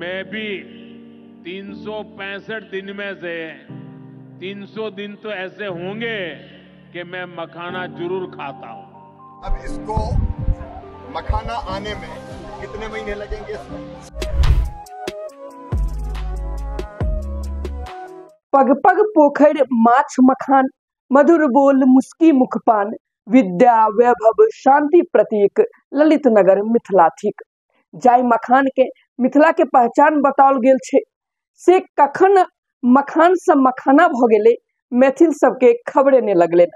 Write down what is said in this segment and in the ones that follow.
मैं भी 365 दिन में से 300 दिन तो ऐसे होंगे कि मैं मखाना जरूर खाता हूं। अब इसको मखाना आने में कितने महीने लगेंगे इसमें? पग पग पोखरि माछ मखान, मधुर बोल मुस्की मुखपान, विद्या वैभव शांति प्रतीक, ललित नगर मिथिला थिक। जाहि मखान के मिथिला के पहचान बताओल गेल छै से कखन मखान से मखाना भ गेलै मैथिल सबके खबरे नहि लगलै।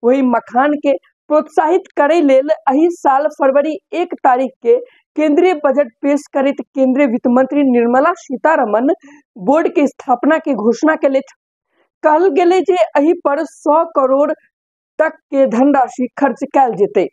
वही मखान के प्रोत्साहित करे लेल एहि साल फरवरी 1 तारीख के केंद्रीय बजट पेश करैत केंद्रीय वित्त मंत्री निर्मला सीतारमन बोर्ड के स्थापना के घोषणा केलथि। कहल गेलै जे एहि पर 100 करोड़ तक के धनराशि खर्च कयल जेतै।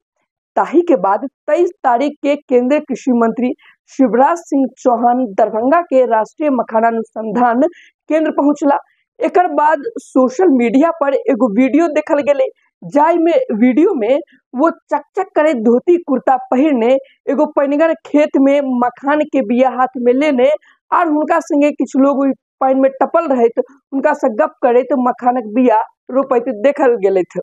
ताही के बाद 23 तारीख के केंद्रीय कृषि मंत्री शिवराज सिंह चौहान दरभंगा के राष्ट्रीय मखाना अनुसंधान केंद्र पहुंचला। एकर बाद सोशल मीडिया पर एगो वीडियो देखल गेलै जाहि में वीडियो में वो चकचक करे धोती कुर्ता पहिरने एगो पनिगर खेत में मखान के बिया हाथ में लेने और हुनका संगे किछु लोग ओहि पानि में टपल रहैत हुनका से गप करैत मखानक बिया रोपैत देखल गेलथि।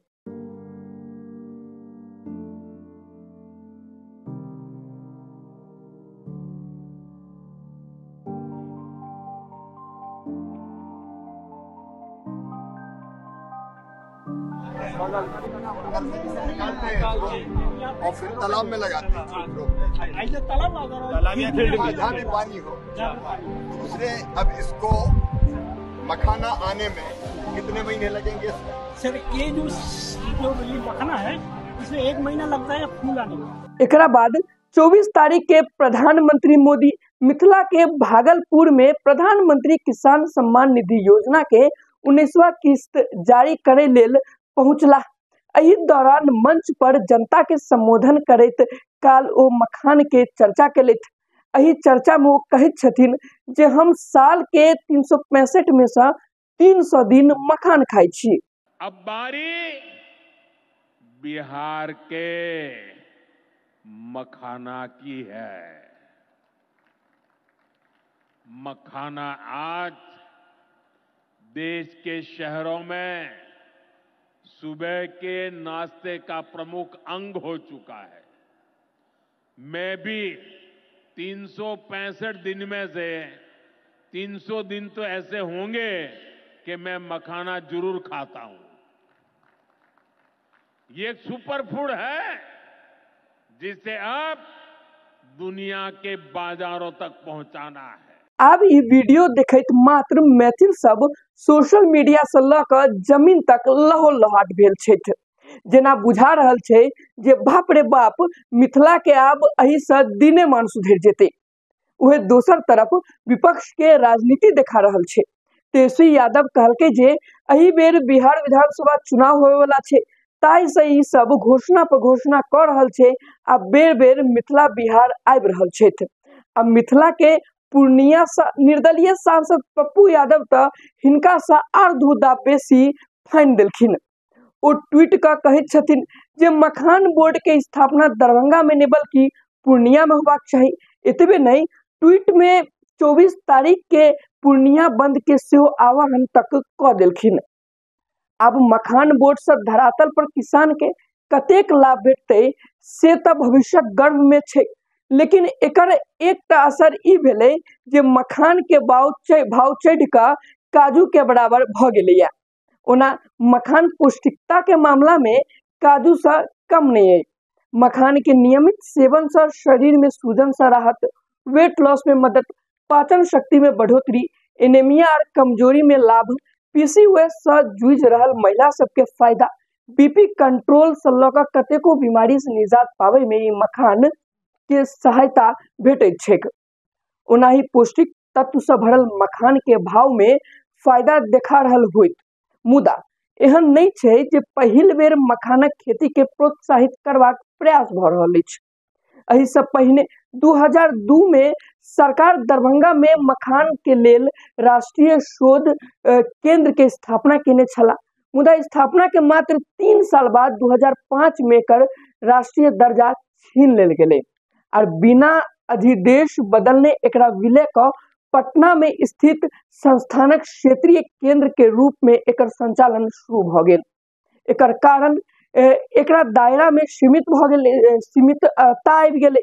और फिर तालाब में लगाते हैं, जहाँ भी पानी हो। दूसरे, अब इसको मखाना आने में कितने महीने लगेंगे इसमें? सर ये जो ये मखाना है इसमें 1 महीना लगता है फूल आने में। एकरा बाद 24 तारीख के प्रधानमंत्री मोदी मिथिला के भागलपुर में प्रधानमंत्री किसान सम्मान निधि योजना के 19वां किस्त जारी करे लेल पहुंचला। एहि दौरान मंच पर जनता के संबोधन करैत काल ओ मखान के चर्चा केलथि। एहि चर्चा में ओ कहैत छथिन जे हम साल के 365 में से 300 दिन मखान खाइ छी। अब बारी बिहार के मखाना की है। मखाना आज देश के शहरों में सुबह के नाश्ते का प्रमुख अंग हो चुका है। मैं भी 365 दिन में से 300 दिन तो ऐसे होंगे कि मैं मखाना जरूर खाता हूं। ये एक सुपर फूड है जिसे आप दुनिया के बाजारों तक पहुंचाना है। आब ई वीडियो देखैत मात्र मैथिल सब सोशल मीडिया से ल क जमीन तक लहो लहाट भेल छथि। जेना बुझा रहल छै जे बाप रे बाप मिथिला के आब एहि से दिने मान सुधरि जेतै। वह दोसर तरफ विपक्ष के राजनीति देखा रहल छै। तेजस्वी यादव कहलकै जे एहि बेर बिहार विधानसभा चुनाव होए वाला छै, ताहि से ई सब घोषणा पर घोषणा क रहल छै आ बेर बेर मिथिला बिहार आबि रहल छथि। आ मिथिला के पूर्णिया से निर्दलीय सांसद पप्पू यादव त हिनका से आर धूदा बेसी फाइन देलखिन। ओ ट्वीट क कहैत छथिन जे मखान बोर्ड के स्थापना दरभंगा में नहीं बल्कि पूर्णिया में होबाक चाही। एतबे नहीं, ट्वीट में 24 तारीख के पूर्णिया बंद के सेहो आह्वान तक क देलखिन। अब मखान बोर्ड से धरातल पर किसान के कतेक लाभ भेटतै से त भविष्यक गर्भ में छै, लेकिन एकर एकटा असर ई भेलै जे मखान के भाव चढ़ि कऽ काजू के बराबर भ गेलैया। ओना मखान पौष्टिकता के मामला में काजू से कम नहीं है। मखान के नियमित सेवन से शरीर में सूजन से राहत, वेट लॉस में मदद, पाचन शक्ति में बढ़ोतरी, एनीमिया और कमजोरी में लाभ, पीसीओएस से जूझि रहल महिला सबके फायदा, बीपी कंट्रोल से लऽ कऽ कतेको बीमारी से निजात पाबै में ई मखान के सहायता भेटैत छैक। ओनाही पौष्टिक तत्व से भरल मखान के भाव में फायदा देखा रहल होइत, मुदा एहन नहीं छै जे पहिल बेर मखानक खेती के प्रोत्साहित करबाक प्रयास भऽ रहल अछि। एहि से पहिने 2002 में सरकार दरभंगा में मखान के लेल राष्ट्रीय शोध केंद्र के स्थापना केने छला, मुदा स्थापना के मात्र 3 साल बाद 2005 में एकर राष्ट्रीय दर्जा छीन लेल गेलै और बिना अधिदेश बदलने एकरा विलय क पटना में स्थित संस्थानक क्षेत्रीय केंद्र के रूप में एकर संचालन शुरू भ गेल। एकर कारण एकरा दायरा में सीमित भ गेल, सीमितता आबि गेलै।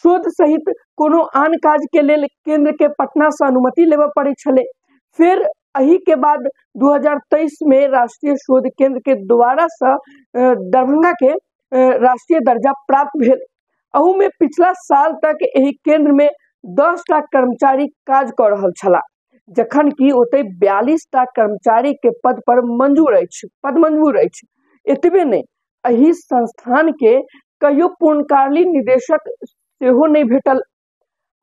शोध सहित कोनो आन काज के लेल केंद्र के पटना से अनुमति लेबऽ पड़ै छलै। फिर एही के बाद 2023 में राष्ट्रीय शोध केंद्र के द्वारा से दरभंगा के राष्ट्रीय दर्जा प्राप्त भेल। अहू में पिछला साल तक एहि केंद्र में 10 टा कर्मचारी काज कऽ रहल छलाह, जखन कि ओतय 42 टा कर्मचारी के पद पर मंजूर अछि, पद मंजूर अछि। एतबे नहि, एहि संस्थान के कहियो पूर्णकालीन निदेशक सेहो नहि भेटल।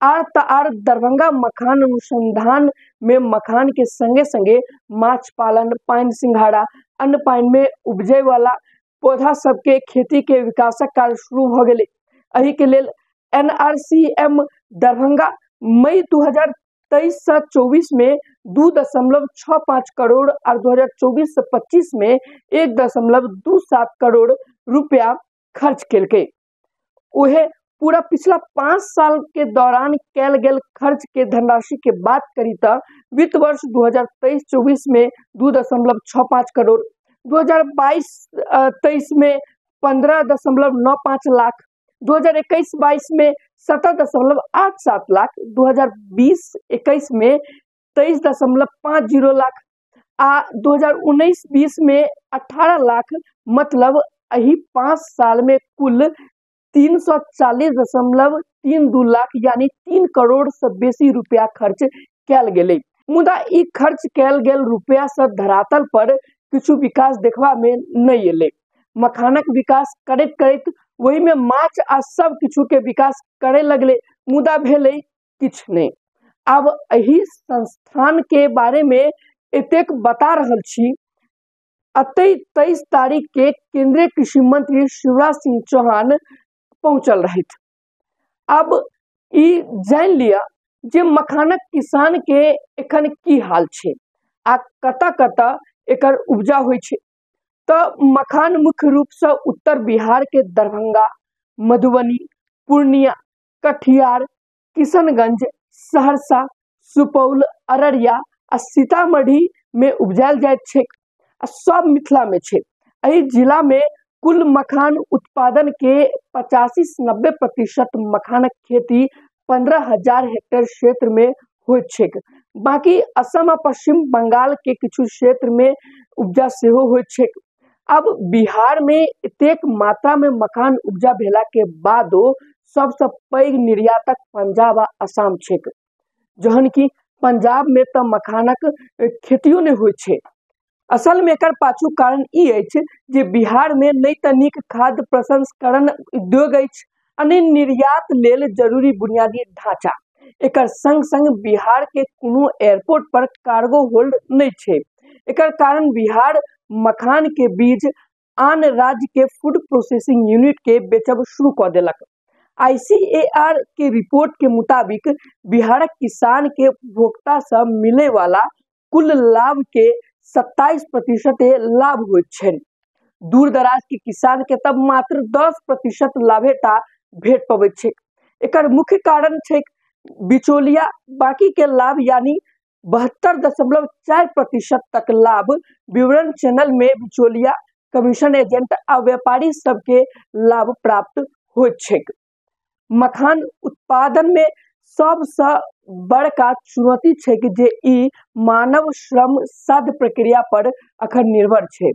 आर तऽ आर दरभंगा मखान अनुसंधान में मखान के संगे संगे माछ पालन, पानि सिंघाड़ा, अन्य पानि में उपजय वाला पौधा सबके खेती के विकासक कार्य शुरू भऽ गेलै। एहि के लेल एनआरसीएम दरभंगा मई 2023 से 24 में 2.65 करोड़ और 2024 से 25 में 1.27 करोड़ रुपया खर्च केलकै। उहे पूरा पिछला 5 साल के दौरान कैल गेल खर्च के धनराशि के बात करी तऽ वित्त वर्ष 2023-24 में 2.65 करोड़, 2022-23 में 15.95 लाख, 2021-22 में 17.87 लाख, 2020-21 में 23.50 लाख आ 2019-20 में 18 लाख। मतलब एहि 5 साल में कुल 340.32 लाख यानी 3 करोड़ से बेसी रुपया खर्च कैल गेलै। मुदा ई खर्च कैल गेल रुपया से धरातल पर किछु विकास देखबा में नहि एलै। मखानक विकास करैत करैत ओहि में माछ आ सब किछु के विकास करे लगले, मुदा भेलै किछु नहि। आब एहि संस्थान के बारे में एतेक बता रहल छी। अतै 23 तारीख के केंद्रीय कृषि मंत्री शिवराज सिंह चौहान पहुंचल रहथि। अब ई जानि लिअ जे मखानक किसान के एखन की हाल छै आ कतऽ कतऽ एकर उपजा होइ छै। तऽ मखान मुख्य रूप से उत्तर बिहार के दरभंगा, मधुबनी, पूर्णिया, कटिहार, किशनगंज, सहरसा, सुपौल, अररिया आ सीतामढ़ी में उपजायल जाइत छैक आ सब मिथिला में छै। एहि जिला में कुल मखान उत्पादन के 85 से 90% मखानक खेती 15,000 हेक्टेयर क्षेत्र में होइत छैक। बाकी असम आ पश्चिम बंगाल के किछु क्षेत्र में उपजा सेहो होइत छैक। अब बिहार में एतेक मात्रा में मखान उपजा भेला के बादो सबसे पैघ निर्यातक पंजाब आ असम छैक, जहन कि पंजाब में तऽ मखानक खेतियो नहि होइ छै। असल में एकर पाछू कारण ई अछि जे बिहार में नहि तऽ नीक खाद्य प्रसंस्करण उद्योग अछि आ नहि निर्यात लेल जरूरी बुनियादी ढांचा। एकर संग संग बिहार के कोनो एयरपोर्ट पर कार्गो होल्ड नहि छै। एकर कारण बिहार मखान के बीज आन राज्य के फूड प्रोसेसिंग यूनिट के बेचब शुरू कऽ देलक। आईसीएआर के रिपोर्ट के मुताबिक बिहारक किसान के उपभोक्ता से मिले वाला कुल लाभ के 27% लाभ होइत छनि। दूर दराज के किसान के तब मात्र 10% लाभेटा भेट पबैत छैक। एकर मुख्य कारण छैक बिचौलिया, बाकी के लाभ यानी 72.4% तक लाभ विवरण चैनल में बिचौलिया, कमीशन एजेंट आ व्यापारी सबके लाभ प्राप्त होइत छैक। मखान उत्पादन में सबसँ बड़का चुनौती छैक जे ई मानव श्रम साध्य प्रक्रिया पर अखन निर्भर छै।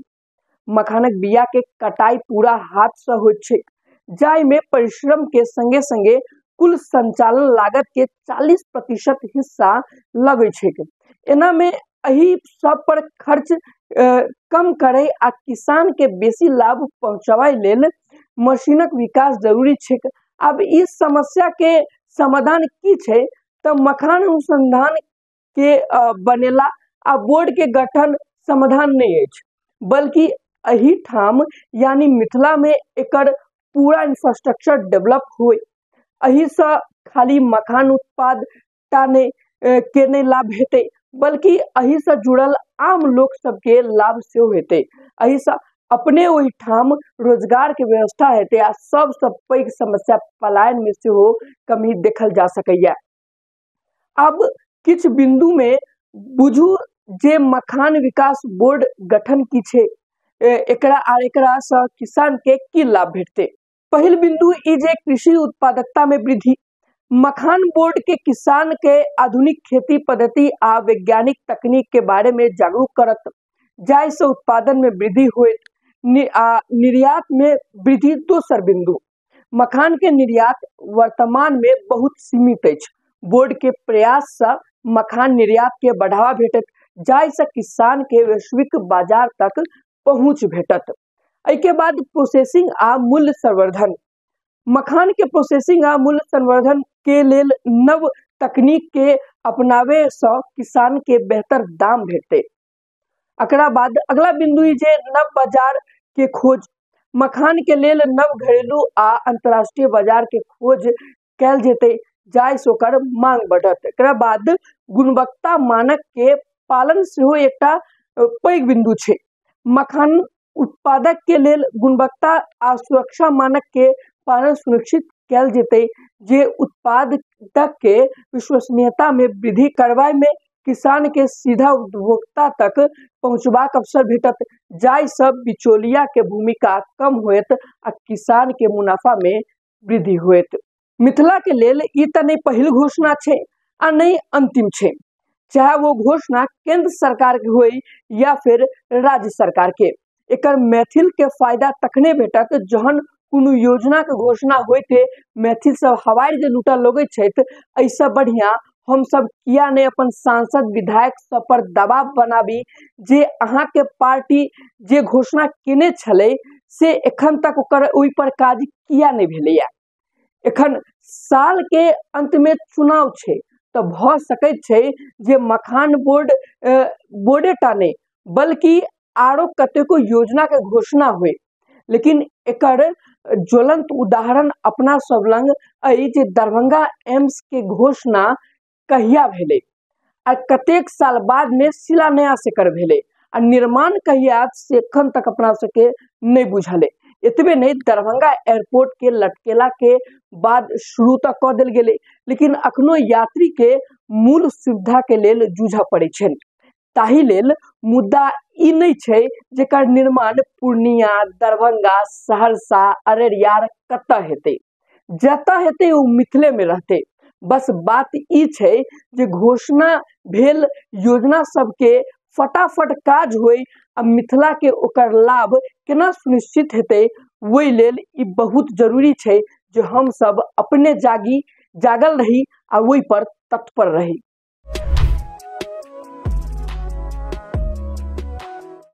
मखानक बिया के कटाई पूरा हाथ से होइत छैक, जाहि में परिश्रम के संगे संगे कुल संचालन लागत के 40% हिस्सा लगै छैक। एना में एहि सब पर खर्च कम करै आ किसान के बेसी लाभ पहुंचाबै लेल मशीनक विकास जरूरी छैक। अब इस समस्या के समाधान की छै तऽ मखान अनुसंधान के बनेला आ बोर्ड के गठन समाधान नहि अछि, बल्कि एहि ठाम यानी मिथिला में एकर पूरा इंफ्रास्ट्रक्चर डेवलप होय। एहि से खाली मखान उत्पाद टा नहि के नहि लाभ हेतै, बल्कि एहि से जुड़ल आम लोक सबके लाभ सेहो हेतै। एहि से अपने ओहिठाम रोजगार के व्यवस्था हेतै आ सबसँ पैघ समस्या पलायन में सेहो कमी देखल जा सकैया। अब किछु बिंदु में बुझू जे मखान विकास बोर्ड गठन की छै, एकरा आर एकरा से किसान के की लाभ भेटते। पहिल बिंदु ई जे कृषि उत्पादकता में वृद्धि। मखान बोर्ड के किसान के आधुनिक खेती पद्धति आ वैज्ञानिक तकनीक के बारे में जागरूक करत, जाहि से उत्पादन में वृद्धि होइत आ निर्यात में वृद्धि। दोसर बिंदु, मखान के निर्यात वर्तमान में बहुत सीमित अछि। बोर्ड के प्रयास से मखान निर्यात के बढ़ावा भेटत, जाहि से किसान के वैश्विक बाजार तक पहुंच भेटत। एहिके बाद प्रोसेसिंग आ मूल्य संवर्धन। मखान के प्रोसेसिंग आ मूल्य संवर्धन के लेल नव तकनीक के अपनावे से किसान के बेहतर दाम भेटते। एकरा बाद अगला बिंदु ई जे नव बाजार के खोज। मखान के लेल नव घरेलू आ अंतर्राष्ट्रीय बाजार के खोज कैल जेतै, जाहि से ओकर मांग बढ़त। एकरा बाद गुणवत्ता मानक के पालन सेहो एकटा पैघ बिंदु छै। मखान उत्पादक के लेल गुणवत्ता आ सुरक्षा मानक के पालन सुनिश्चित कैल जेतै, जे उत्पादक के विश्वसनीयता में वृद्धि करबाय में किसान के सीधा उपभोक्ता तक पहुंचबाक अवसर भेटत, जाहि से बिचौलिया के भूमिका कम होयत आ किसान के मुनाफा में वृद्धि होयत। मिथिला के लेल ई त नहि पहिल घोषणा छै आ नहि अंतिम छै, चाहे वो घोषणा केंद्र सरकार के होय या फिर राज्य सरकार के। एकर मैथिल के फायदा तखने भेटत जहन कोनो योजना के घोषणा होइते मैथिल सब हवाई जे लूटऽ लगैत छथि। एहिसँ बढ़िया हम सब किया नहि अपन सांसद विधायक सब पर दबाव बनाबी जे अहाँ के पार्टी जे घोषणा केने छलै से एखन तक ओकर ओहि पर काज किया नहि भेलैया। एखन साल के अंत में चुनाव छै, तऽ भऽ सकैत छै जे मखान बोर्ड बोर्डेटा नहि बल्कि आरो कतेको योजना के घोषणा होय। लेकिन एकर ज्वलंत उदाहरण अपना सब लग अइ जे दरभंगा एम्स के घोषणा कहिया भेलै आ कतेक साल बाद में शिलान्यास एकर भेलै आ निर्माण कहिया से एखन तक अपना सबके नहि बुझल अइ। एतबे नहि, दरभंगा एयरपोर्ट के लटकेला के बाद शुरू तऽ कऽ देल गेलै, लेकिन अखनो यात्री के मूल सुविधा के लेल जूझऽ पड़ै छनि। ताहि लेल मुद्दा ई नहि छै जेकर निर्माण पूर्णिया, दरभंगा, सहरसा, अररिया कतऽ हेतै, जतऽ हेतै ओ मिथिले में रहतै। बस बात ई छै जे घोषणा भेल योजना सबके फटाफट काज होय आ मिथिला के ओकर लाभ केना सुनिश्चित हेतै, ओहि लेल ई बहुत जरूरी छै जे हम सब अपने जागल रही आ ओहि पर तत्पर रही।